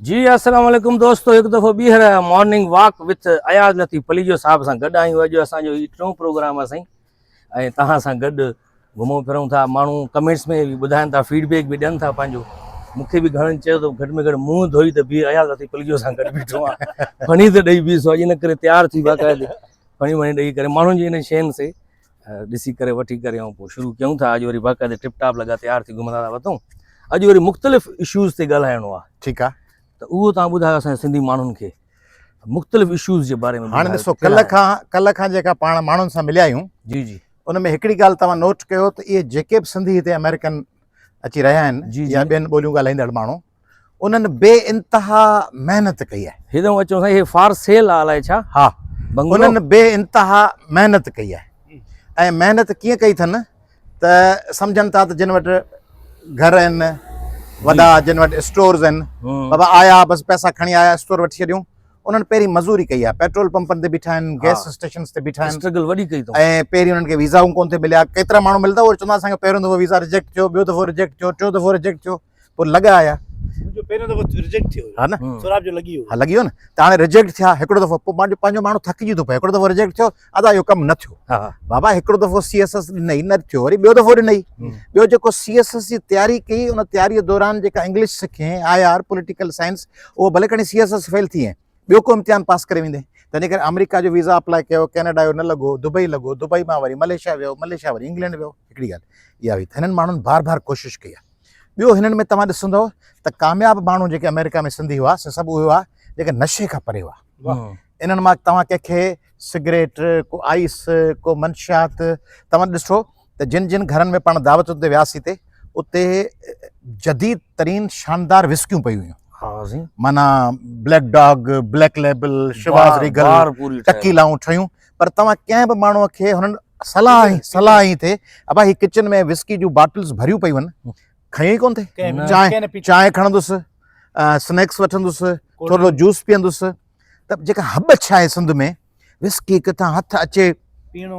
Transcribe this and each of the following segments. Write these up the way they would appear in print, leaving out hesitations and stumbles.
جي السلام عليڪم دوستو هڪ دفعو ٻيهر morning walk with Ayaz Latif Palijo صاحب سان گڏ آهيون اڄ اسان جو هي ٽيون پروگرام آهي سائين ۽ توهان سان گڏ گهمون ڦرون ٿا ماڻهو ڪمينٽس ۾ به ٻڌائن ٿا فيڊ بيڪ به ڏين ٿا پنهنجو مونکي به گهڻن چيو ته گهٽ ۾ گهٽ منهن ڌوئي ته بيهه اياز لطيف پليجو سان گڏ بيٺو آهيان ڦڻي ته ڏئي بيهه سو اڄ ان ڪري تيار ٿي باقاعدي ڦڻي وڻي ڏئي ڪري ماڻهن جي انهن شين سي ڏسي ڪري وٺي ڪري ۽ پوء شروع ڪيون ٿا اڄ وري باقاعدي ٽپ ٽاپ لڳا تيار ٿي گهمندا ٿا وتون اڄ وري مختلف اشوز تي ڳالهائڻو آهي ٺيڪ آهي ته اهو تان ٻڌايو اسان سنڌي ماڻهن کي مختلف اشوز جي باري ۾ هاڻي ڏسو ڪلهه کان ڪلهه کان جيڪا پاڻ ماڻهن سان مليا آهيون جي جي ان ۾ هڪڙي ڳالهه توهان نوٽ ڪيو ته اهي جيڪي به سنڌي هتي آمريڪن اچي رهيا آهن يا ٻين ٻوليون ڳالهائيندڙ ماڻهو انهن بي انتها محنت ڪئي آهي. هيڏانهن اچو سائين هي فار سيل آ الائي ڇا؟ ها انهن بي انتها محنت ڪئي آهي ۽ محنت ڪيئن ڪئي اٿن ته سمجهن ٿا ته جن وٽ گهر آهن وڏا جن وٽ اسٽورز آهن بابا آيا بس پئسا کڻي آيا اسٽور وٺي ڇڏيون انهن پهرين مزوري ڪئي آهي پيٽرول پمپن تي بيٺا آهن گيس اسٽيشنز تي بيٺا آهن اسٽرگل وڏي ڪئي اٿئون ۽ پهرين انهن کي ويزائون ڪون ٿي مليا ڪيترا ماڻهو ملدا اهي چوندا اسان کي پهريون دفعو ويزا ريجيڪٽ ٿيو ٻيو دفعو ريجيڪٽ ٿيو ٽيون دفعو ريجيڪٽ ٿيو پوء لڳا آيا. منهنجو پهريون دفعو ريجيڪٽ ٿيو ها نه سهراب جو لڳي ويو ها لڳي ويو نه ته هاڻي ريجيڪٽ ٿيا هڪڙو دفعو پوء پنهنجو پنهنجو ماڻهو ٿڪجي ٿو پئي هڪڙو دفعو ريجيڪٽ ٿيو ادا اهو ڪم نه ٿيو ها بابا هڪڙو دفعو سي ايس ايس ڏنئي نه ٿيو وري ٻيو دفعو ڏنئي ٻيو جيڪو سي ايس ايس جي تياري ڪئي ان تياري دوران جيڪا English سکين I R political science اهو ڀلي کڻي سي ايس ايس فيل ٿئين ٻيو ڪو امتحان پاس ڪري ويندين تنهنجي ڪري آمريڪا جو ويزا اپلاء ڪيو ڪينيڊا جو نه لڳو دبئي لڳو دبئي مان وري ملائيشيا ويو ملائيشيا وري انگلينڊ ويو هڪڙي ڳالهه اها هئي ته هنن ماڻهن بار بار ڪوشش ڪئي آهي ٻيو هنن ۾ توهان ڏسندو ته ڪامياب ماڻهو جيڪي آمريڪا ۾ سنڌي هئا سي سڀ اهي هئا جيڪي نشي کان پري هئا انهن مان توهان ڪنهن کي سگريٽ ڪو آئس ڪو منشيات توهان ڏسو ته جن جن گهرن ۾ پاڻ دعوتن تي وياسي تي اتي جديد ترين شاندار وسڪيون پيون هيون معنيٰ black dog black label Chivas Regal ٽڪيلائون ٺهيون پر توهان ڪنهن به ماڻهوء کي هنن صلاح ۽ صلاح ائين ٿئي ابا هي ڪچن ۾ وسڪي جون باٽلز ڀريون پيون آهن کنيون ئي ڪونه ٿي چانهه چانهه کڻندس سنيڪس وٺندس ٿورو جوس پيئندس ته جيڪا هٻڇ آهي سنڌ ۾ وسڪي ڪٿان هٿ اچي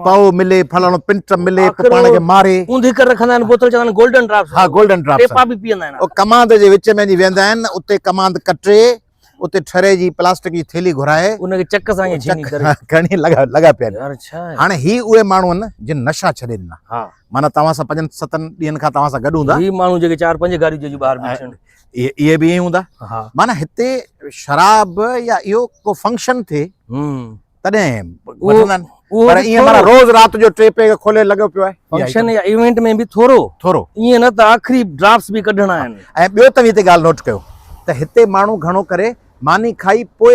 پاء ملي فلاڻو پنٽ ملي پوء پاڻ کي ماري اونڌي ڪري رکندا آهن بوتل چوندا آهن گولڊن ڊراپس ها گولڊن ڊراپس ٽيپا به پيئندا آهن او ڪماند جي وچ ۾ وڃي ويندا آهن اتي ڪماند ڪٽي اتي ٺري جي پلاسٽڪ جي ٿيلهي گهرائي ان کي چڪ سان ائين ڇيني ڪري کڻي لڳا لڳا پيا يار ڇا آهي هاڻي هي اهي ماڻهو آهن جن نشا ڇڏي ڏنا ها معنيٰ توهان سان پنجن ستن ڏينهن کان توهان سان گڏ هوندا هي ماڻهو جيڪي چار پنج گاڏيون جيڪي ٻاهر بيٺن اهي اهي به ائين هوندا ها معنيٰ هتي شراب يا اهو ڪو فنڪشن ٿئي تڏهن وٺندا آهن پر ائين معنيٰ روز رات جو ٽي پيگ کولي لڳو پيو آهي فنڪشن يا ايونٽ ۾ به ٿورو ٿورو ائين نه ته آخري ڊراپس به ڪڍڻا آهن ۽ ٻيو توهين هتي ڳالهه نوٽ ڪيو ته هتي ماڻهو گهڻو ڪري ماني کائي پوء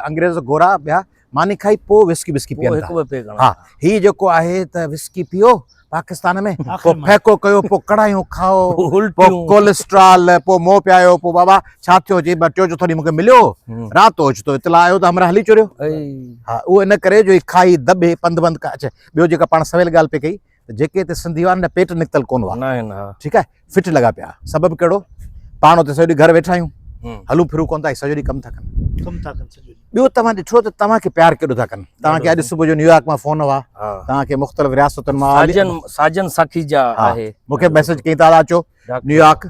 انگريز گورا ٻيا ماني کائي پوء وسڪي وسڪي پيئن ٿا ها هي جيڪو آهي ته وسڪي پيو پاڪستان ۾ پوء ڦيڪو ڪيو پوء ڪڙايون کائو پوء ڪولسٽرال پوء مون پيايو پوء بابا ڇا ٿيو چي ٽيو چوٿو ڏينهن مونکي مليو رات اوچتو اطلاع آيو ته همراهه هلي چريو ها اهو ان ڪري جو هي کائي دٻي پنڌ بند اچي ٻيو جيڪا پاڻ سويل ڳالهه پئي ڪئي ته جيڪي هتي سنڌي هئا نه پيٽ نڪتل ڪونه هئا ٺيڪ آهي فٽ لڳا پيا سبب ڪهڙو پاڻ اتي سڄو ڏينهن گهر ويٺا آهيون هلون ڦرون ڪونه ٿا سڄو ڏينهن ڪم ٿا ڪن ڪم ٿا ڪن سڄو ڏينهن ٻيو توهان ڏٺو ته توهان کي پيار ڪيڏو ٿا ڪن توهان کي اڄ صبح جو نيويارڪ مان فون هئا توهان کي مختلف رياستن مان ساجن ساجن ساکي جا آهي مون کي ميسج ڪئي ته اچو نيويارڪ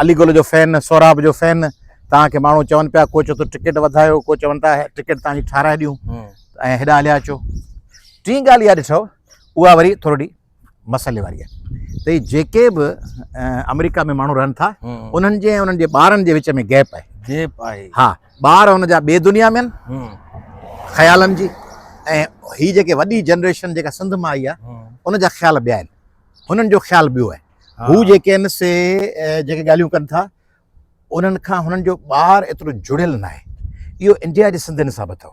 علي گل جو فين سهراب جو فين توهان کي ماڻهو چون پيا ڪو چوي ٿو ٽڪيٽ وڌايو ڪو چون ٿا ٽڪيٽ توهان جي ٺاراهي ڏيون ۽ هيڏانهن هليا اچو ٽين ڳالهه اها ڏٺو اها وري ٿورڙي مسئلي واري آهي ته هي جيڪي به آمريڪا ۾ ماڻهو رهن ٿا انهن جي ۽ انهن جي ٻارن جي وچ ۾ گيپ آهي گيپ آهي ها ٻار ان جا ٻي دنيا ۾ آهن خيالن جي ۽ هي جيڪي وڏي جنريشن جيڪا سنڌ مان آئي آهي ان جا خيال ٻيا آهن هنن جو خيال ٻيو آهي هو جيڪي آهن سي جيڪي ڳالهيون ڪن ٿا انهن کان هنن جو ٻار ايترو جڙيل ناهي. اهو انڊيا جي سنڌين سان به اٿو.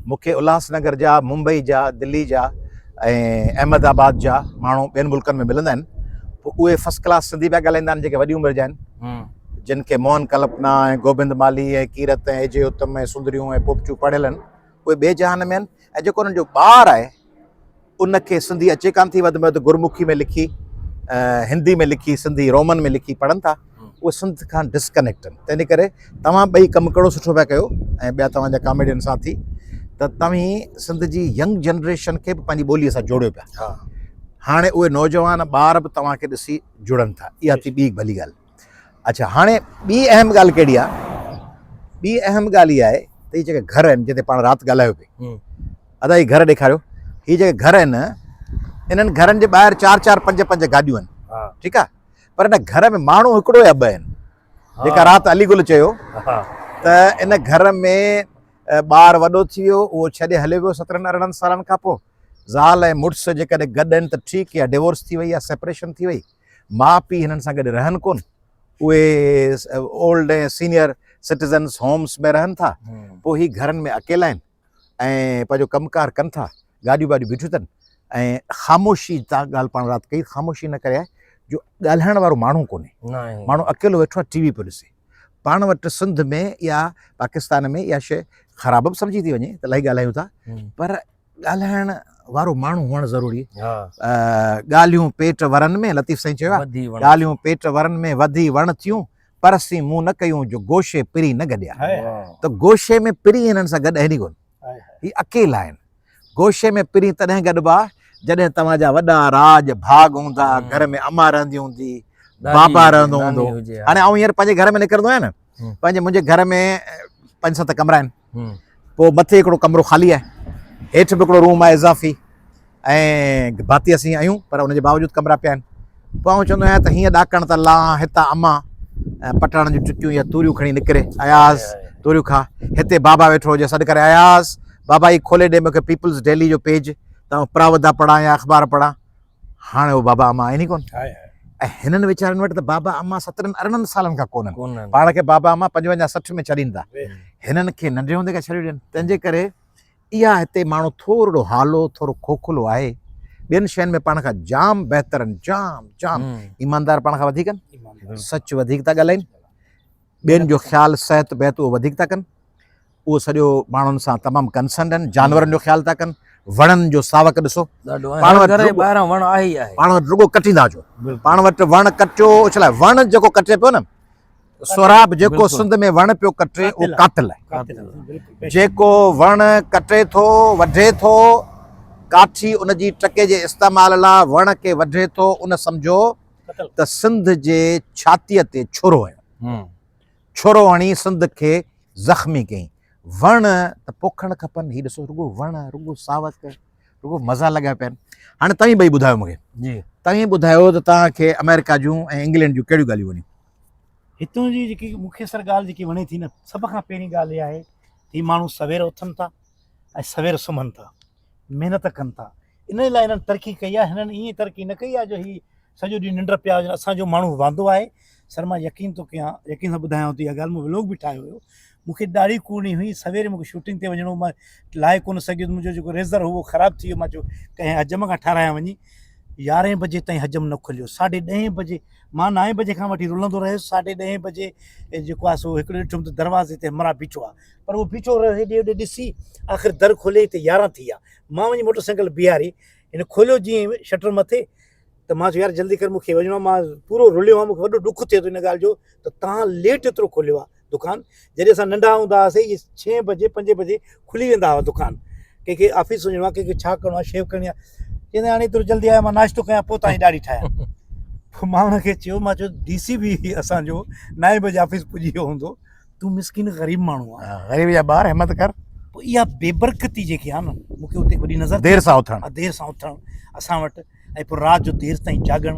مون کي الهاس نگر جا، ممبئي جا، دلي جا ۽ احمد آباد جا ماڻهو ٻين ملڪن ۾ ملندا آهن. پوء اهي فرسٽ ڪلاس سنڌي پيا ڳالهائيندا آهن جيڪي وڏي عمر جا آهن. جن کي موهن ڪلپنا ۽ گوبند مالهي ۽ ڪيرت ۽ اي جي اتم ۽ سندريون ۽ پوپچون پڙهيل آهن. اهي ٻئي جهان ۾ آهن ۽ جيڪو انهن جو ٻار آهي ان کي سنڌي اچي ڪانه ٿي وڌ ۾ وڌ گرمکي ۾ لکي هندي ۾ لکي سنڌي رومن ۾ لکي پڙهن ٿا اهي سنڌ کان ڊسڪنيڪٽ آهن تنهن ڪري توهان ٻئي ڪم ڪهڙو سٺو پيا ڪيو ۽ ٻيا توهان جا ڪاميڊين ساٿي ته توهين سنڌ جي ينگ جنريشن کي به پنهنجي ٻوليء سان جوڙيو پيا هاڻي اهي نوجوان ٻار به توهان کي ڏسي جڙن ٿا اها ٿي ٻي ڀلي ڳالهه اڇا هاڻي ٻي اهم ڳالهه ڪهڙي آهي ٻي اهم ڳالهه اها آهي ته هي جيڪي گهر آهن جتي پاڻ رات ڳالهايو پئي، ادا هي گهر ڏيکاريو، هي جيڪي گهر آهن انهن گهرن جي ٻاهر چار چار پنج پنج گاڏيون آهن، ٺيڪ آهي، پر ان گهر ۾ ماڻهو هڪڙو يا ٻه آهن. جيڪا رات علي گل چيو ته ان گهر ۾ ٻار وڏو ٿي ويو، اهو ڇڏي هليو ويو 17 18 سالن کان پوء. زال ۽ مڙس جيڪڏهن گڏ آهن ته ٺيڪ، يا ڊيورس ٿي وئي يا سيپريشن ٿي وئي، ماء پيء هنن سان گڏ رهن ڪون، اهي اولڊ ۽ سينيئر سٽيزنس هومس ۾ رهن ٿا، پوء هي گهرن ۾ اڪيلا آهن ۽ پنهنجو ڪم ڪار ڪن ٿا، گاڏيون باڏيون بيٺيون اٿن ۽ خاموشي تان ڳالهه پاڻ رات ڪئي، خاموشي ان ڪري آهي جو ڳالهائڻ وارو ماڻهو ڪونهي، ماڻهو اڪيلو ويٺو آهي ٽي وي پيو ڏسي. پاڻ وٽ سنڌ ۾ يا پاڪستان ۾ اها شيء خراب به سمجهي ٿي وڃي ته الاهي ڳالهايون ٿا، پر ڳالهائڻ وارو ماڻهو هئڻ ضروري. ڳالهيون پيٽ ورن ۾، لطيف سائين چيو آهي، ڳالهيون پيٽ ورن ۾ وڌي وڻ ٿيون، پر سين مون نه ڪيون جو گوشي پرين نه گڏيا. ته گوشي ۾ پرين هنن سان گڏ آهن ئي ڪونه، هي اڪيلا آهن. گوشي ۾ پرين تڏهن گڏبا جڏهن توهان جا وڏا راڄ ڀاڳ هوندا، گهر ۾ اما رهندي هوندي، بابا رهندو هوندو. هاڻي آئون هينئر پنهنجي گهر ۾ نڪرندو آهيان نه، پنهنجي منهنجي گهر ۾ پنج ست ڪمرا آهن، پوء مٿي هڪڙو ڪمرو خالي آهي، هيٺ به هڪڙو روم آهي اضافي، ۽ ڀاتي اسين آهيون پر ان جي باوجود ڪمرا پيا آهن. پوء آئون چوندو آهيان ته هيئن ڏاڪڻ ته لان، هتان اما پٽاڻن جون ٽڪيون يا توريون کڻي نڪري، اياز توريون کا، هتي بابا ويٺو هجي سڏ ڪري، اياز بابا هي کولي ڏي مونکي پيپلز ڊيلي جو پيج ته آئون پراودا پڙهان يا اخبار پڙهان. هاڻي اهو بابا اما آهن ئي ڪونه، ۽ هنن ويچارن وٽ ته بابا اما 17 18 سالن کان ڪونهن، پاڻ کي بابا اما 55 60 ۾ ڇڏين ٿا، هنن کي ننڍي هوندي کان ڇڏيو ڏين. تنهن جي ڪري اها هتي ماڻهو ٿورڙو هالو ٿورو کوکلو آهي، ٻين شين ۾ پاڻ کان جام بهتر آهن، جام جام ايماندار پاڻ کان وڌيڪ آهن، سچ وڌيڪ ٿا ڳالهائين، ٻين جو خيال صحت بهت اهو وڌيڪ ٿا ڪن، اهو سڄو ماڻهن سان تمام ڪنسرنڊ آهن، جانورن جو خيال ٿا ڪن، وڻن جو ساوڪ ڏسو، پاڻ وٽ وڻ آهي ئي آهي، پاڻ وٽ رڳو ڪٽيندا اچو، پاڻ وٽ وڻ ڪٽيو اڇلائي، وڻ جيڪو ڪٽي پيو نه سهراب، جيڪو سنڌ ۾ وڻ پيو ڪٽي اهو قاتل آهي، جيڪو وڻ ڪٽي ٿو وڍي ٿو، ڪاٺي ان جي ٽڪي جي استعمال لاء وڻ کي وڍي ٿو، ان سمجهو ته سنڌ جي ڇاتيء تي ڇرو هنيو، ڇرو هڻي سنڌ کي زخمي ڪيائين. وڻ ته پوکڻ کپن، هي ڏسو رڳو وڻ، رڳو ساوڪ، رڳو مزا لڳا پيا آهن. هاڻي توهين ٻئي ٻڌايو مون کي، توهين ٻڌايو ته توهان کي آمريڪا جون ۽ انگلينڊ جون ڪهڙيون ڳالهيون وڻيون؟ هتون جي جيڪي مون کي سر ڳالهه جيڪي وڻي ٿي نه، سڀ کان پهرين ڳالهه اها آهي ته هي ماڻهو سوير اٿن ٿا ۽ سوير سمهن ٿا، محنت ڪن ٿا، ان لاء هنن ترقي ڪئي آهي. هنن ائين ترقي نه ڪئي آهي جو هي سڄو ڏينهن ننڊ پيا هجن. اسان جو ماڻهو واندو آهي سر، مان يقين ٿو ڪيان، يقين سان ٻڌايان ٿو اها ڳالهه، مون ولوگ به ٺاهيو هيو. مون کي ڏاڙهي ڪوڙڻي هئي، سويري مون کي شوٽنگ تي وڃڻو هو، مان لاهي ڪونه سگهيس، منهنجو جيڪو ريزر هو اهو خراب ٿي ويو، مان چيو ڪنهن حجم کان ٺارايان وڃي. يارهين بجي تائين حجم نه کليو، ساڍي ڏهين بجي، مان نائين بجي کان وٺي رلندو رهيس، ساڍي ڏهين بجي جيڪو آهي سو هڪڙو ڏٺم ته دروازي تي همراهه بيٺو آهي، پر اهو بيٺو رهيو هيڏي هوڏي ڏسي، آخر در کوليائين ته يارهن ٿي ويا. مان وڃي موٽر سائيڪل بيهاري، هن کوليو جيئن شٽر مٿي ته مان چيو يار جلدي ڪر مون کي وڃڻو آهي، مان پورو رليو آهيان، مون کي وڏو ڏک ٿئي ٿو ان ڳالهه جو ته تان ليٽ ايترو کوليو آهي دڪان. جڏهن اسان ننڍا هوندا هئاسين اهي ڇهين بجي پنجين بجي کلي ويندا هئا دڪان، ڪنهن کي آفيس وڃڻو آهي، ڪنهن کي ڇا ڪرڻو آهي، شيو ڪرڻي آهي، چيائين هاڻي ايترو جلدي آيو مان ناشتو ڪيان پوء تان جي ڏاڙهي ٺاهيان. پوء مان هن کي چيو، مان چيو ڊي سي به اسان جو نائين بجي آفيس پڄي ويو هوندو، تون مسڪين غريب ماڻهو آهين. غريب جا ٻار همت ڪر. پوء اها بيبرڪتي جيڪي آهي نه مون کي اتي وڏي نظر دير سان اٿڻ، دير سان اٿڻ اسان وٽ ۽ پوء رات جو دير تائين جاڳڻ،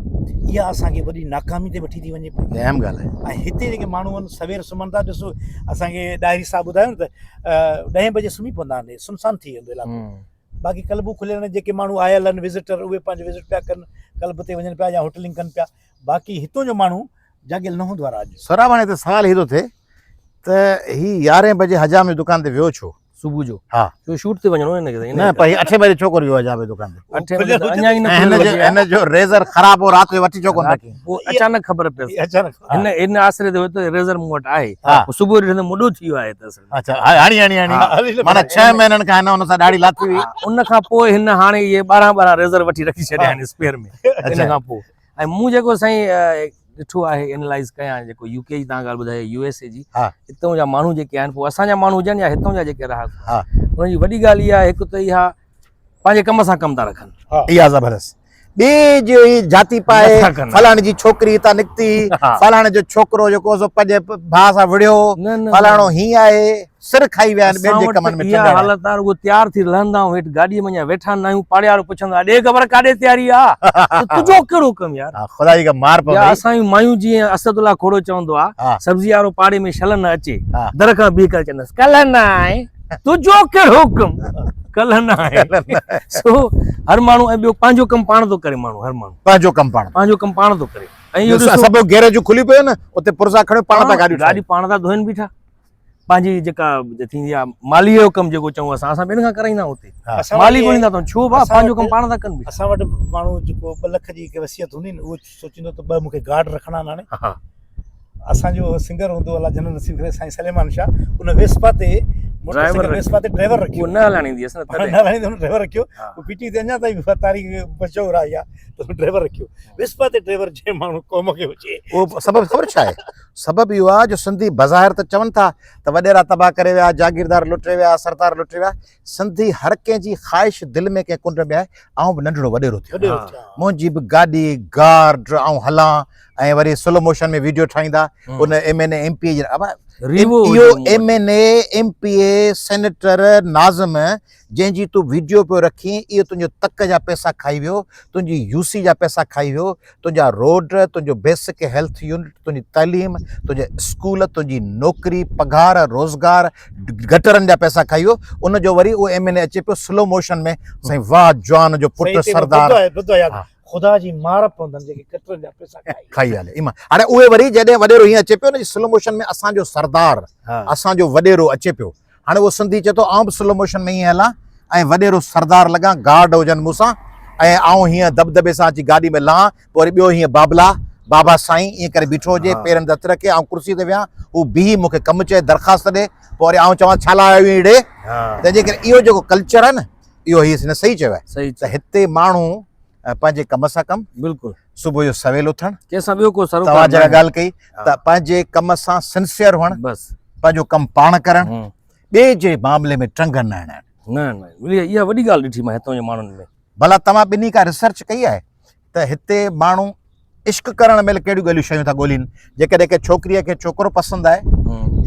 اها اسان کي وڏي ناڪامي تي وٺي ٿي وڃي پئي. اهم ڳالهه آهي. ۽ هتي جيڪي ماڻهو آهن سوير سمهن ٿا، ڏسو اسان کي ڏاهري صاحب ٻڌايو نه ته ڏهين بجي سمهي پوندا آهن، سنسان ٿي ويندو علائقو. باقي ڪلبون کليل آهن، جيڪي ماڻهو آيل آهن وزٽر اهي پنهنجو وزٽ پيا ڪن، ڪلب تي وڃن پيا يا هوٽلنگ ڪن پيا، باقي هتون جو ماڻهو جاڳيل نه هوندو آهي رات جو. سهراب هاڻي هتي سوال هي ٿو ٿئي ته هي يارهين بجي حجام جي دڪان تي ويو ڇو؟ صبح جو. ها. ڇو شوٽ تي وڃڻو هن کي ته. نه پر هي اٺين بجي ڇو ڪونه ويو حجام جي دڪان تي؟ اٺين بجي ته اڃا ئي نه کليل هجي ها. هن جو ريزر خراب هو رات جو وٺي ڇو ڪونه رکي؟ پوء اچانڪ خبر پيس. اچانڪ. هن ان آسري تي هو ته ريزر مون وٽ آهي. ها. پوء صبح جو ڏٺم ته مڏو ٿي ويو آهي ته اصل ۾. اڇا هڻي هڻي هڻي معنيٰ 6 مهينن کان هن ان سان ڏاڙهي لاٿي هئي. ان کان پوء هن هاڻي اهي ٻارهن ٻارهن ريزر وٺي رکي ڇڏيا آهن اسپيئر ۾. ان کان پوء ۽ مون جيڪو سائين ڏٺو آهي اينالائز ڪيان جيڪو يو ڪي جي تان ڳالهه ٻڌائي يو ايس اي جي هتون جا ماڻهو جيڪي آهن پوء اسان جا ماڻهو هجن يا هتون جا جيڪي رهاڪو انهن جي وڏي ڳالهه اها آهي هڪ ته اها پنهنجي ڪم سان ڪم ٿا رکن اها زبردست. ٻئي جي ئي جھاتي پائي نٿا ڪن. فلاڻي جي ڇوڪري هتان نڪتي ها. فلاڻي جو ڇوڪرو جيڪو سو پنهنجي ڀاء سان وڙهيو نه نه فلاڻو هي آهي سر کائي ويا آهن ٻين اسان جي وٽ ڪمن ۾ اها ٽنگڻ. حالت آ رڳو تيار ٿي لهندا آهيون هيٺ گاڏيء ۾ اڃا ويٺا نه آهيون پاڙي وارو پڇندو آهي ڏي خبر ڪاڏي تياري آ ته تنهنجو ڪهڙو ڪم يار ها خدا جي ڪا مار يا پوندئي. اسان جون مايون جيئن اسد الله کوڙو چوندو آ ها. سبزي وارو پاڙي ۾ شل نه اچي ها. در کان بيهه ڪري چوندس ڪلهه نه آئين تنهنجو ڪهڙو ڪم ڪلهه نه آئين سو هر ماڻهو ۽ ٻيو پنهنجو ڪم پاڻ ٿو ڪري ماڻهو هر ماڻهو پنهنجو ڪم پاڻ پنهنجو ڪم پاڻ ٿو ڪري ۽ اهو ڏسو سڀ گيريجون کلي پيون نه اتي پرزا کڻيو پاڻ ٿا گاڏيون گاڏي پاڻ ٿا ڌوئن بيٺا پنهنجي جيڪا ٿيندي آهي مالي جو ڪم جيڪو چئون اسان اسان ٻين کان ڪرائيندا آهيون اتي مالي ڳوليندا اٿئون ڇو ڀا پنهنجو ڪم پاڻ ٿا ڪن اسان وٽ ماڻهو جيڪو 2 لک جي هڪ وصيت هوندي نه اهو سوچيندو ته ٻه مونکي گارڊ رکڻا آهن هاڻي اسان جو سنگر هوندو الله جنت نصيب ڪري سائين سليمان شاهه ان ويسپا تي موٽر ويسپا تي ڊرائيور رکيو نه هلائڻ ايندي هيس نه تڏهن نه هلائڻ ايندي ڊرائيور رکيو هو پي ٽي تي اڃا تائين تاريخ مشهور آهي اها ته ڊرائيور رکيو ويسپا تي ڊرائيور جنهن ماڻهو قوم کي هجي اهو سبب خبر ڇا آهي سبب اهو آهي جو سنڌي بظاهر ته چون ٿا ته وڏيرا تباهه ڪري ويا، جاگيردار لٽي ويا، سردار لٽي ويا، سنڌي هر ڪنهن جي خواهش دل ۾ ڪنهن ڪنڊ ۾ آهي آئون به ننڍڙو وڏيرو ٿيان، منهنجي به گاڏي، گارڊ، آئون هلان ۽ وري سلو موشن ۾ ويڊيو ٺاهيندا ان M N A M P A جي ابا اهو M N A M P A senator Nazim جنهن جي تون ويڊيو پيو رکين اهو تنهنجو تڪ جا پئسا کائي ويو، تنهنجي يو سي جا پئسا کائي ويو، تنهنجا روڊ، تنهنجو بيسڪ هيلٿ يونٽ، تنهنجي تعليم، تنهنجا اسڪول، تنهنجي نوڪري، پگهار، روزگار، گٽرن جا پئسا کائي ويو، ان جو وري اهو ايم اين اي اچي پيو سلو موشن ۾ سائين واهه جوان جو پٽ سردار. خدا جي مار پوندن جيڪي گٽرن جا پئسا کائي. کائي ويا ايمان هاڻي اهي وري جڏهن وڏيرو هيئن اچي پيو نه سلو موشن ۾ اسان جو سردار اسان جو وڏيرو اچي پيو هاڻي اهو سنڌي چئي ٿو آئون به سلو موشن ۾ ائين هلان ۽ وڏيرو سردار لڳان، گارڊ هجن مون سان ۽ آئون هيئن دٻدٻي سان اچي گاڏي ۾ لهان، پوء وري ٻيو هيئن بابلا، بابا سائين، ائين ڪري بيٺو هجي، پيرن تي هٿ رکي، آئون ڪرسي تي ويهان، هو بيهي مون کي ڪم چئي، درخواست ڏي، پوء وري آئون چوان ڇا لاء آيو آهين هيڏي؟ تنهن جي ڪري اهو جيڪو ڪلچر آهي نه، اهو هي هن صحيح چيو آهي ته هتي ماڻهو پنهنجي ڪم سان ڪم، بلڪل صبح جو سويل اٿڻ، ڪنهن سان ٻيو ڪو سروڪار توهان جيڪا ڳالهه ڪئي ته پنهنجي ڪم سان سنسيئر هئڻ، بس پنهنجو ڪم پاڻ ڪرڻ، ٻئي جي معاملي ۾ ٽنگ نه هڻائڻ. نه نه اها وڏي ڳالهه ڏٺي مان هتان جي ماڻهن ۾. ڀلا توهان ٻنهي ڪا ريسرچ ڪئي آهي ته هتي ماڻهو عشق ڪرڻ مهل ڪهڙيون ڳالهيون شيون ٿا ڳولين؟ جيڪڏهن ڪنهن ڇوڪريء کي ڇوڪرو پسند آهي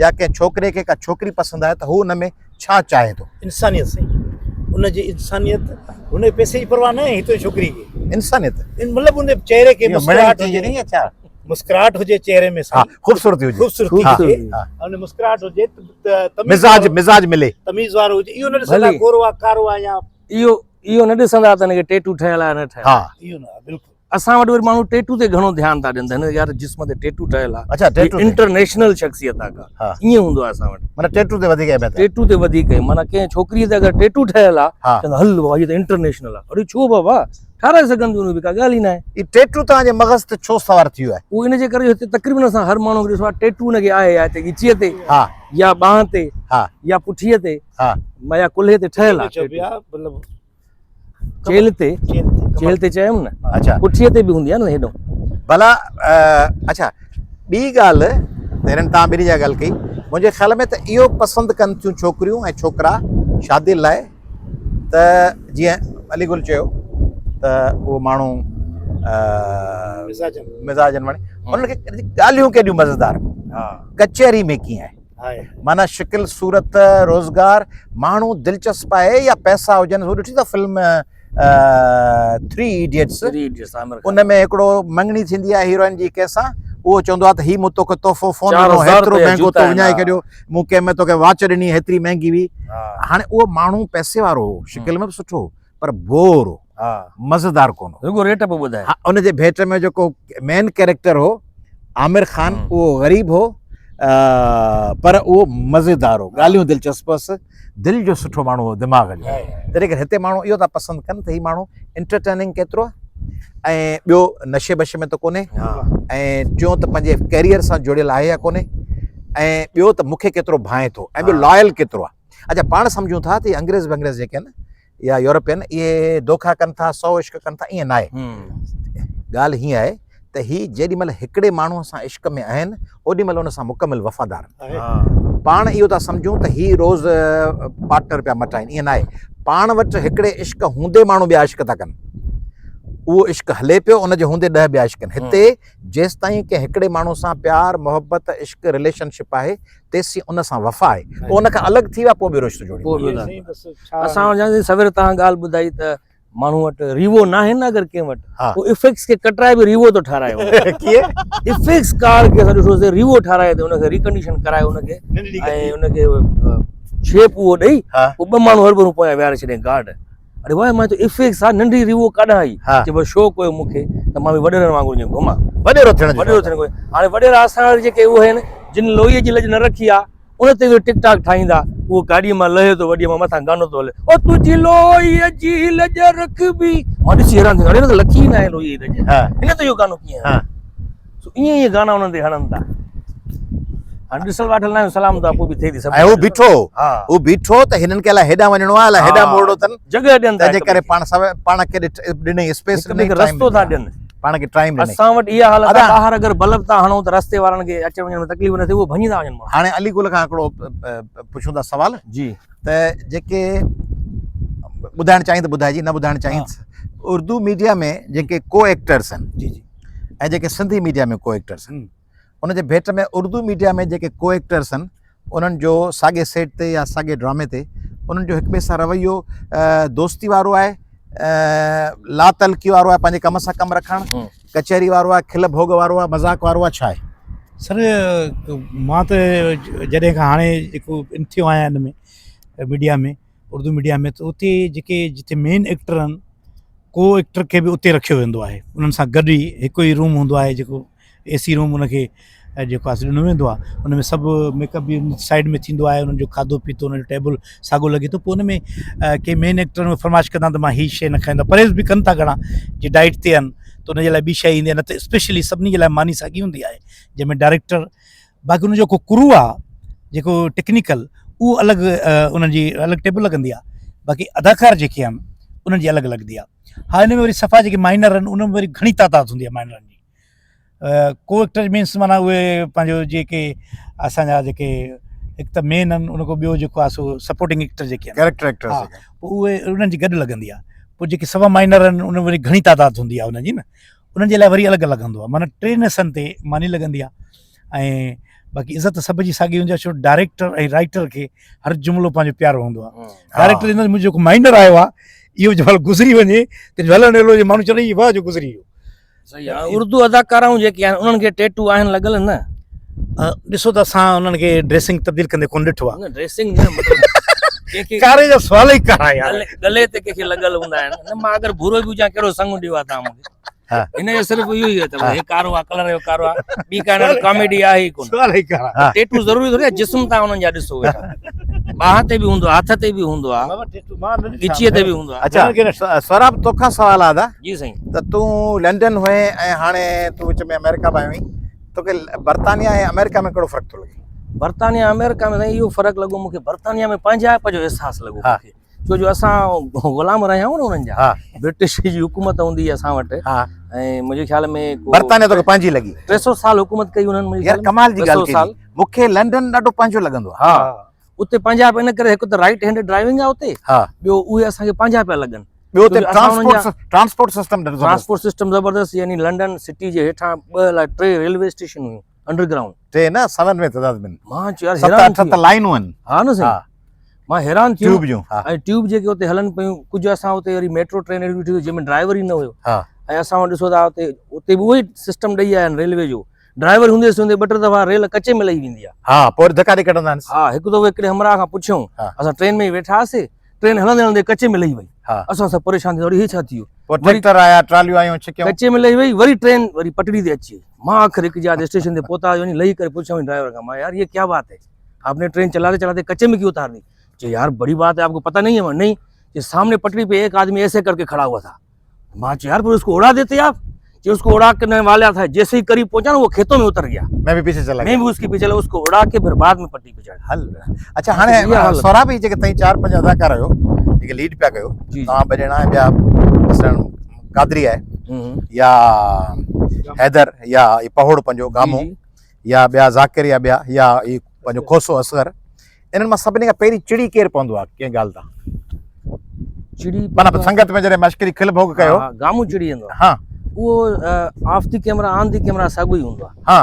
يا ڪنهن ڇوڪري کي ڪا ڇوڪري پسند آهي ته هو ان ۾ ڇا چاهي ٿو؟ انسانيت سائين ان جي انسانيت هن کي پئسي جي پرواهه نه آهي هتي ڇوڪري کي انسانيت مطلب ان جي چهري کي مسڪراهٽ هجي ڇا مسڪراهٽ هجي چهري ۾ سائين خوبصورتي هجي خوبصورتي هجي ان مسڪراهٽ هجي ته مزاج مزاج ملي تميز وارو هجي اهو نه ڏسندا گورو آ ڪارو آ يا اهو اهو نه ڏسندا ته هن کي ٽيٽو ٺهيل آ نه ٺهيل ها اهو نه بلڪل اسان وٽ وري ماڻهو ٽيٽو تي گهڻو ڌيان ٿا ڏين ته هن يار جسم تي ٽيٽو ٺهيل آ اڇا ٽيٽو انٽرنيشنل شخصيت آ ڪا ائين هوندو آ اسان وٽ معنيٰ ٽيٽو تي وڌيڪ اهميت ٽيٽو تي وڌيڪ معنيٰ ڪنهن ڇوڪري تي اگر ٽيٽو ٺهيل آ چوندا هل بابا هي ته انٽرنيشنل آ اڙي ڇو بابا ٺهرائي سگهن ٿيون به ڪا ڳالهه ئي ناهي. هي ٽيٽو توهان جي مغز تي ڇو سوار ٿي ويو آهي؟ اهو ان جي ڪري جو هتي تقريبن اسان هر ماڻهو کي ڏسو آهي ٽيٽو ان کي آهي يا هتي ڳچيء تي ها يا ٻانهن تي ها يا پٺيء تي ها يا ڪلهي تي ٺهيل آهي مطلب چيلهه تي چيلهه تي چيم نه اڇا پٺيء تي به هوندي آهي نه هيڏو ڀلا اڇا ٻي ڳالهه ته هنن توهان ٻنهي جا ڳالهه ڪئي منهنجي خيال ۾ ته اهو پسند ڪن ٿيون ڇوڪريون ۽ ڇوڪرا شادي لاء ته جيئن علي گل چيو ته اهو ماڻهو مزاجن وڻي انهن کي ڳالهيون ڪيڏيون مزيدار ڪچهري ۾ ڪيئن آهي معنيٰ شڪل صورت روزگار ماڻهو دلچسپ آهي يا پئسا هجن هو ڏٺي ته فلم ٿري ايڊيٽس ان ۾ هڪڙو مڱڻي ٿيندي آهي هيروئن جي ڪنهن سان اهو چوندو آهي ته هي مون توکي تحفو فون ڏنو هيترو مهنگو تو وڃائي ڇڏيو مون ڪنهن ۾ توکي واچ ڏني هيتري مهنگي هئي هاڻي اهو ماڻهو پئسي وارو هو شڪل ۾ به سٺو هو پر بور هو مزيدار ڪونه هو رڳو ريٽ پيو ٻڌائي ان جي ڀيٽ ۾ جيڪو مين ڪيريڪٽر هو عامر خان اهو غريب هو پر اهو مزيدار هو ڳالهيون دلچسپ هئس دل جو سٺو ماڻهو هو دماغ جو تنهن ڪري هتي ماڻهو اهو ٿا پسند ڪن ته هي ماڻهو انٽرٽيننگ ڪيترو آهي ۽ ٻيو نشي بشي ۾ ته ڪونهي ۽ ٽيون ته پنهنجي ڪيريئر سان جڙيل آهي يا ڪونهي ۽ ٻيو ته مونکي ڪيترو ڀانئي ٿو ۽ ٻيو لائل ڪيترو آهي اچا پاڻ سمجھون ٿا ته انگريز بنگريز جيڪي آهن يا يورپين اهي دوکا ڪن ٿا سو عشق ڪن ٿا ائين ناهي ڳالهه هيئن آهي ته هي جيڏي مهل هڪڙي ماڻهوء سان عشق ۾ آهن اوڏي مهل ان سان مڪمل وفادار آهن پاڻ اهو ٿا سمجهون ته هي روز پارٽنر پيا مٽائين ائين ناهي پاڻ وٽ هڪڙي عشق هوندي ماڻهو ٻيا عشق ٿا ڪن اهو عشق هلي پيو ان جي هوندي 10 ٻيا عشق آهن. هتي جيستائين ڪنهن هڪڙي ماڻهو سان پيار، محبت، عشق، رليشن شپ آهي تيسين ان سان وفا آهي. پوء ان کان الڳ ٿي ويا پوء ٻيو رشتو جوڙيندا. پوء ٻيو ٿا. اسان وٽ سوير توهان ڳالهه ٻڌائي ته ماڻهو وٽ ريوو ناهي نه اگر ڪنهن وٽ پوء افيڪس کي ڪٽرائي به ريوو ٿو ٺاراهي ڪيئن افيڪس ڪار کي اسان ڏٺوسي ريوو ٺاراهي ته ان کي ريڪنڊيشن ڪرائي ان کي ۽ ان کي شيپ اهو ڏئي پوء ٻه ماڻهو هرڀرو پويان ويهاري ڇڏيائين گارڊ اڙي واهه مان چيو افيڪس آ ننڍي ريوو ڪاڏان آئي چي بس شوق هيو مون کي ته مان به وڏيرن وانگر ائين گهمان وڏيرو ٿيڻ جو وڏيرو ٿيڻ هاڻي وڏيرا اسان وٽ جيڪي اهي آهن جن لوئي جي لڄ نه رکي آ ان تي به ٽڪ ٽاڪ ٺاهيندا اهو گاڏي مان لهي ٿو وڏي مان مٿان گانو ٿو هلي او تنهنجي لوئي جي لڄ رکبي مان ڏسي حيران ٿي اڙي هن ته لکي ئي ناهي لوئي جي لڄ هن تي اهو گانو ڪيئن هنيو سو ائين ائين گانا انهن تي هڻن ٿا هاڻي ڏسل واٺل ناهيون سلام ٿا پوء به ٿئي ٿي سڀ ۽ هو بيٺو هو بيٺو ته هنن کي الائي هيڏانهن وڃڻو آهي الائي هيڏانهن موڙڻو اٿن جڳهه ڏين ٿا تنهن جي ڪري پاڻ سڀ پاڻ کي ڏنئي اسپيس ڏنئي رستو ٿا ڏين پاڻ کي ٽائيم ڏنئي. اسان وٽ اها حالت آهي ٻاهر اگر بلب ٿا هڻون ته رستي وارن کي اچڻ وڃڻ ۾ تڪليف نه ٿئي اهو ڀڃي ٿا وڃن ماڻهو. هاڻي علي گل کان هڪڙو پڇون ٿا سوال جي ته جيڪي ٻڌائڻ چاهين ته ٻڌائجي نه ٻڌائڻ چاهين اردو ميڊيا ۾ جيڪي ڪو ايڪٽرس آهن جي جي ۽ جيڪي سنڌي ميڊيا ۾ ڪو ايڪٽرس آهن ان جي ڀيٽ ۾ اردو ميڊيا ۾ جيڪي ڪو ايڪٽرس آهن انهن جو ساڳي سيٽ تي يا ساڳي ڊرامي تي انهن جو هڪ ٻئي سان رويو دوستي وارو آهي لا تعلقي وارو آهي پنهنجي ڪم سان ڪم رکڻ ڪچهري وارو آهي کل ڀوڳ وارو آهي مذاق وارو آهي ڇا آهي؟ سر مان ته جڏهن کان هاڻي جيڪو ان ٿيو آهيان ان ۾ ميڊيا ۾ اردو ميڊيا ۾ ته اتي جيڪي جتي مين ايڪٽر آهن ڪو ايڪٽر کي به اتي رکيو ويندو آهي انهن سان گڏ ئي هڪ ئي روم هوندو آهي جيڪو اي سي روم ان کي جيڪو آهي ڏنو ويندو آهي ان ۾ سڀ ميڪ اپ به سائيڊ ۾ ٿيندو آهي انهن جو کاڌو پيتو انهن جو ٽيبل ساڳو لڳي ٿو پوء ان ۾ ڪي مين ايڪٽر فرمائش ڪندا ته مان هي شي نه کائيندو پرهيز به ڪن ٿا گهڻا جي ڊائيٽ تي آهن ته ان جي لاء ٻي شي ايندي آهي نه ته اسپيشلي سڀني جي لاء ماني ساڳي هوندي آهي جنهن ۾ ڊائريڪٽر باقي ان جو جيڪو ڪرو آهي جيڪو ٽيڪنيڪل اهو الڳ انهن جي الڳ ٽيبل لڳندي آهي باقي اداڪار جيڪي آهن انهن جي الڳ لڳندي آهي ها ان ۾ وري صفا جيڪي مائنر آهن ان ۾ وري گهڻي تعداد هوندي آهي مائنرن جي ڪو ايڪٽر مينس معنيٰ اهي پنهنجو جيڪي اسان جا جيڪي هڪ ته مين آهن ان کان ٻيو جيڪو آهي سو سپورٽنگ ايڪٽر جيڪي آهن ڪيريڪٽر ايڪٽرس ها پوء اهي انهن جي گڏ لڳندي آهي پوء جيڪي سوا مائنر آهن ان وري گهڻي تعداد هوندي آهي انهن جي نه انهن جي لاء وري الڳ لڳندو آهي معنيٰ ٽن حصن تي ماني لڳندي آهي ۽ باقي عزت سڀ جي ساڳي هوندي آهي ڇو ڊائريڪٽر ۽ رائيٽر کي هر جملو پنهنجو پيارو هوندو آهي ڊائريڪٽر چوندو آهي منهنجو جيڪو مائنر آيو آهي اهو جنهن مهل گذري وڃي ته هلڻ اهڙو جو ماڻهو چوندو هي واهه جو گذري ويو صحيح آ اردو اداڪارائون جيڪي آهن انهن کي ٽيٽو آهن لڳل نه؟ ڏسو ته اسان انهن کي ڊريسنگ تبديل ڪندي ڪونه ڏٺو آ. نه ڊريسنگ نه مطلب ڪنهن کي ڪاري جا سوال ئي ڪارا يار. ڳلي تي ڪنهن کي لڳل هوندا آهن نه مان اگر ڀورو به هجان ڪهڙو سڱ ڏيو آ توهان مون کي. هن جو صرف اهو ئي اٿو هي ڪارو آ ڪلر جو ڪارو آ ٻي ڪا هن ڪاميڊي آهي ئي ڪونه. سوال ئي ڪارا. ٽيٽو ضروري ٿوري آ جسم تان انهن جا ڏسو ويٺا. ٻانهن تي به هوندو آ هٿ تي به هوندو آ ڳچيء تي به هوندو آ. اڇا سهراب توکان سوال آ ادا. جي سائين. ته تون لنڊن هئين ۽ هاڻي تون وچ ۾ آمريڪا به آيو آهين توکي برطانيا ۽ آمريڪا ۾ ڪهڙو فرق ٿو لڳي؟ برطانيا آمريڪا ۾ سائين اهو فرق لڳو مونکي برطانيا ۾ پنهنجائپ جو احساس لڳو مونکي ڇو جو اسان غلام رهيا آهيون نه انهن جا برٽش جي حڪومت هوندي هئي اسان وٽ ۽ منهنجي خيال ۾ برطانيا توکي پنهنجي لڳي 300 سال حڪومت ڪئي انهن منهنجي يار ڪمال جي ڳالهه ڪئي مونکي لنڊن ڏاڍو پنهنجو لڳندو آهي ها اتي پنهنجائپ ان ڪري هڪ ته رائيٽ هينڊ ڊرائيونگ آهي اتي ٻيو اهي اسان کي پنهنجا پيا لڳن ٻيو ته ٽرانسپورٽ ٽرانسپورٽ سسٽم ڏاڍو ٽرانسپورٽ سسٽم زبردست يعني لنڊن سٽي جي هيٺان ٻه الاء ٽي ريلوي اسٽيشن هيون انڊر گرائونڊ ٽي نه سون ۾ تعداد ۾ مان چيو يار ست حيران اٺ ٿي ته لائنون آهن ها نه سائين مان حيران ٿي ٽيوب جون ۽ ٽيوب جيڪي اتي هلن پيون ڪجهه اسان اتي وري ميٽرو ٽرين اهڙي ڏٺي جنهن ۾ ڊرائيور ئي نه هيو ۽ اسان وٽ ڏسو ٿا اتي اتي به اهو ئي سسٽم ڏئي آيا آهن ريلوي جو ڊرائيور هوندي سوندي ٻه ٽي دفعا ريل ڪچي ۾ لهي ويندي آهي. ها پوء وري ڌڪا ڏئي ڪڍندا آهن. ها هڪ دفعو هڪڙي همراهه کان پڇيم اسان ٽرين ۾ ئي ويٺا هئاسي ٽرين هلندي هلندي ڪچي ۾ لهي وئي اسان سڀ پريشان ٿي وياسين هي ڇا ٿي ويو. پوء ٽريڪٽر آيا ٽراليون آيون ڇڪيون. ڪچي ۾ لهي وئي وري ٽرين وري پٽڙي تي اچي وئي مان آخر هڪ جاء تي اسٽيشن تي پهتا وڃي لهي ڪري پڇيم ڊرائيور کان مان يار يي ڪيا بات هي آپ ني ٽرين چلاتي چلاتي ڪچي ۾ ڪيون اتار the چي يار بڙي بات هي آپ ڪو پتا نهين هي مان نهين چي سامني پٽڙي پي ايڪ آدمي ايسي ڪر ڪي کڙا هوا ٿا مان چيو يار پھر اس کو اڙا ديتي آپ چي اس کو اڙا کرنے والا تھا جيسي ہي قريب پهچا نا وہ کيتوں ۾ اتر گيا میں بھی پیچھے چلا گیا میں بھی اس کے پیچھے اس کو اڑا کے پھر بعد میں پٹی پہ چڑھا هل اچھا هاڻي سهراب هي جيڪي تائين چار پنج اداڪار آهيو جيڪي ليڊ پيا ڪيو توهان ٻه ڄڻا ۽ ٻيا مثلا قادري آهي يا حيدر يا هي پهوڙ پنهنجو گامو يا ٻيا ذاڪر يا ٻيا يا هي پنهنجو کوسو اصغر انهن مان سڀني کان پهرين چڙي ڪير پوندو آهي ڪنهن ڳالهه تان؟ چڙي معنيٰ سنگت ۾ جڏهن مشڪري کل ڀوڳ ڪيو، ها گامون چڙي ويندو آهي. ها. اهو of the camera on the camera ساڳيو ئي هوندو آهي. ها.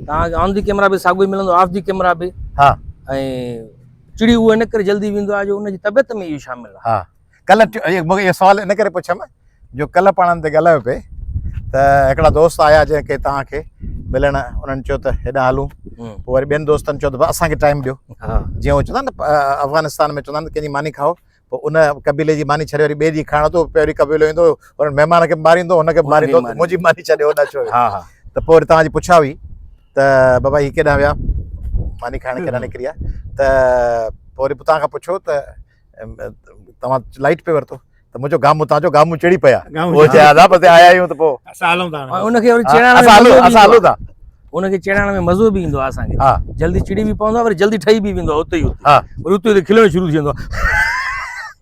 توهان کي آن the camera به ساڳيو ئي ملندو، آف the camera به. ها. ۽ چڙي اهو ان ڪري جلدي ويندو آهي جو ان جي طبيعت ۾ اهو شامل آهي. ها. ڪلهه مون کي اهو سوال ان ڪري پڇيم جو ڪلهه پاڻ ان تي ڳالهايو پئي ته هڪڙا دوست آيا جنهن کي توهان کي ملڻ، انهن چيو ته هيڏانهن هلون، پوء وري ٻين دوستن چيو ته اسان کي ٽائيم ڏيو. جيئن هو چوندا آهن نه افغانستان ۾ چوندا آهن ته ڪنهن جي ماني کائو پوء ان قبيلي جي ماني ڇڏي وري ٻئي جي کائڻ ٿو، پهرين قبيلو ايندو ان مهمان کي به ماريندو هن کي به ماريندو، منهنجي ماني ڇڏي هوڏانهن ڇو ويو؟ ته پوء وري توهان جي پڇا هئي ته بابا هي ڪيڏانهن ويا ماني کائڻ ڪيڏانهن نڪري ويا؟ ته پوء وري توهان کان پڇيو ته توهان لائٽ پي ورتو ته منهنجو گامون توهان جو گامون چڙي پيا، اهو چيا ادا بس آيا آهيون ته پوء اسان هلون ٿا. ان کي وري چيڙائڻ ۾ مزو به اسان هلون ٿا، ان کي چيڙائڻ ۾ مزو به ايندو آهي اسان کي. جلدي چڙي به پوندو آهي وري جلدي ٺهي به ويندو آهي اتي ئي اتي. وري اتي اتي کلڻ شروع ٿي ويندو آهي،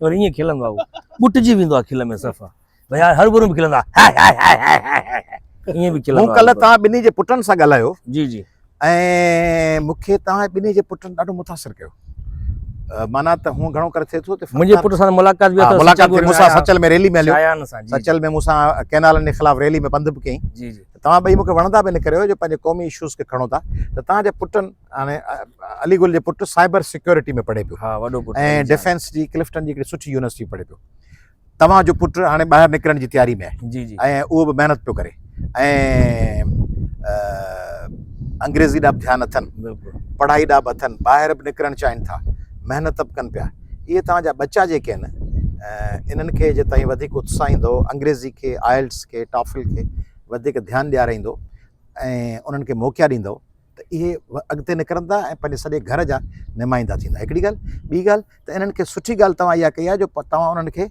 وري ائين کلندو آهي، ٻٽجي ويندو آهي کل ۾ صفا. ڀئي هر ڀرو به کلندو آهي، ائين به کلندو. مون ڪلهه توهان ٻنهي جي پٽن سان ڳالهايو. جي جي. ۽ مون کي توهان ٻنهي جي پٽن ڏاڍو متاثر ڪيو. معنيٰ ته هونء گهڻو ڪري ٿئي ٿو ته منهنجي پٽ سان ملاقات به اٿو. ملاقات ٿي مون سان سچل ۾ ريلي ۾ هليو، سچل ۾ مون سان ڪئنالن جي خلاف ريلي ۾ پنڌ به ڪيائين. جي جي. توهان ٻئي مون کي وڻندا به ان ڪري هو جو پنهنجي قومي اشوز کي کڻو ٿا. ته توهان جي پٽن هاڻي علي گل جي پٽ سائبر سيڪيورٽي ۾ پڙهي پيو. ها وڏو پٽ. ۽ ڊفينس جي ڪلفٽن جي هڪڙي سٺي يونيورسٽي پڙهي پيو. توهان جو پٽ هاڻي ٻاهر نڪرڻ جي تياري ۾ آهي. جي جي. ۽ اهو به محنت پيو ڪري ۽ انگريزي ڏانهن به ڌيان اٿن، پڙهائي ڏانهن به اٿن، ٻاهر به نڪرڻ چاهين ٿا، محنت به ڪن پيا. اهي توهان جا ٻچا جيڪي آهن انهن کي جي توهين وڌيڪ اتساهيندو، انگريزي کي، آئلٽس کي، ٽافل کي وڌيڪ ڌيان ڏيارائيندو ۽ انهن کي موقعا ڏيندو ته اهي اڳتي نڪرندا ۽ پنهنجي سڄي گهر جا نمائندا ٿيندا. هڪڙي ڳالهه. ٻي ڳالهه ته انهن کي سٺي ڳالهه توهان اها ڪئي آهي جو توهان انهن کي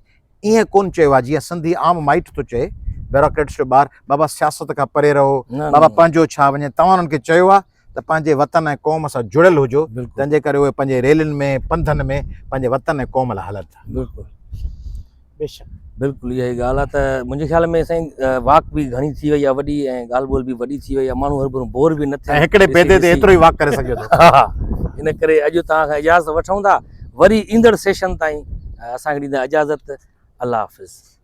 ائين ڪونه چيو آهي جيئن سنڌي عام مائٽ ٿو چئي بيوروڪريٽس جو ٻار بابا سياست کان پري رهو، بابا پنهنجو ڇا وڃي. توهان انهن کي چيو آهي ته پنهنجي وطن ۽ قوم سان جڙيل هجو، تنهن جي ڪري اهي پنهنجي ريلين ۾ پنڌن ۾ پنهنجي وطن ۽ قوم لاء هلن ٿا. بلڪل بيشڪ. بلڪل اها ئي ڳالهه آهي ته منهنجي خيال ۾ سائين واڪ به گهڻي ٿي وئي آهي وڏي ۽ ڳالهه ٻولهه به وڏي ٿي وئي آهي، ماڻهو هرڀرو بور به نه ٿين. ۽ هڪڙي پيدي تي ايترو ئي واڪ ڪري سگهجي ٿو. ان ڪري اڄ توهان کان اجازت وٺون ٿا، وري ايندڙ سيشن تائين اسان کي ڏيندا اجازت. الله حافظ.